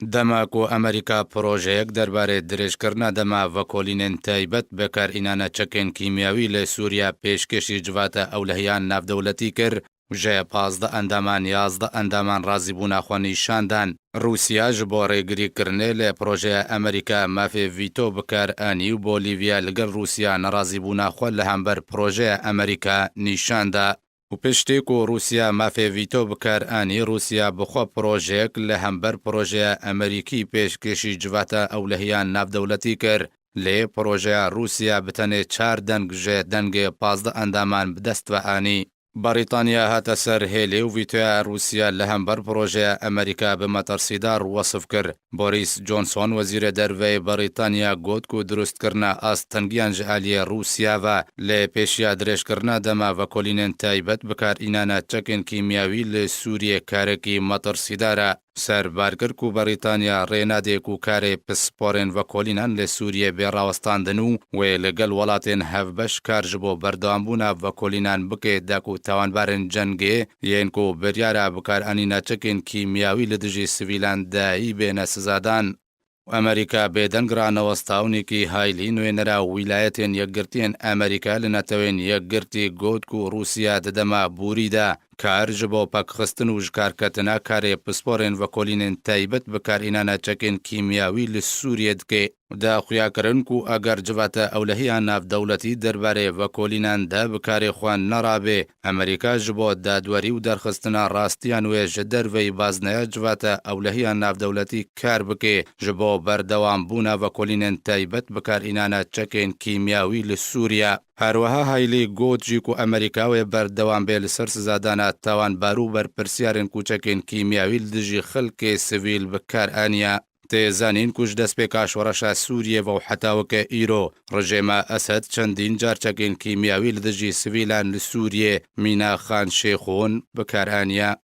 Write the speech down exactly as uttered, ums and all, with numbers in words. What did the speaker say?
Dema ku Amerîka projeyek derbarê dirêjkirina dema vekolînên taybet bi kar înana çekên kîmyawî li Sûriye pêşkêşî civata ewlehiyan navdewletî kir, ji pazdeh endaman yazdeh endaman razîbûna xwe nîşan dan. Rûsya ji bo rêgirîkirinê li projeya Amerîka mafê vîto bi kar anî û Bolîvya li gel Rûsya nerazîbûna xwe li hember projeya Amerîka nîşan da. Û piştî ku Rûsya mafê vîto bi kar anî, Rûsya bi xwe projeyek li hember projeya Amerîkî pêşkêşî civata ewlehiyan navdewletî kir. Lê projeya Rûsya bi tenê çar deng ji dengê pazdeh endaman bi dest ve anî. Berîtanya hate ser hêlê û vîtoya Rûsya li hember projeya Amerîka bi metirsîdar wesif kir. Boris Johnson, wezîrê derveyê Berîtanya, got ku dirustkirina astengiyên ji aliyê Rûsya ve li pêşiya dirêjkirina dema vekolînên taybet bi kar înana çekên kîmyawî li Sûriyê karekî metirsîdar e. Ser bar kir ku Berîtanya rê nade ku karê pisporên vekolînan li Sûriyê bê rawestandin û wê li gel welatên hevbeş kar ji bo berdewambûna vekolînan bike, da ku tawanbarên cengê yên ku biryara bikaranîna çekên kîmyawî li dijî sivîlan dayî bêne sizadan. Amerîka bêdeng ra newesta û Nikî Haylî, nûênera Wîlayetên Yekgirtiyên Amerîka li Netewên Yekgirtî, got ku Rûsya di dema borî de kar ji bo pekxistin û ji karketina karê pisporên vekolînên taybet bi karînana çekên kîmyawî li Sûriyê dike. Da xuya kirin ku eger civata ewlehiya navdewletî derbarê vekolînan de bi karê xwe nerabe, Amerîka ji bo dadwerî û derxistina rastiyan wê ji derveyî bazneya civata ewlehiya navdewletî kar bike, ji bo berdewambûna vekolînên taybet bi karînana çekên kîmyawî li Sûriye. Her wiha Haylî got jî ku Amerîka wê berdewam bê li ser sizadana tawanbar û berpirsiyarên ku çekên kîmyawî li dijî xelkê sivîl bi kar aniye. Tê zanîn ku ji destpêka şoreşa Sûriyê ve û heta weke îro, rejêma Esed çendîn car çekên kîmyawî li dijî sivîlan li Sûriyê, mîna Xan Şêxûn, bi kar aniye.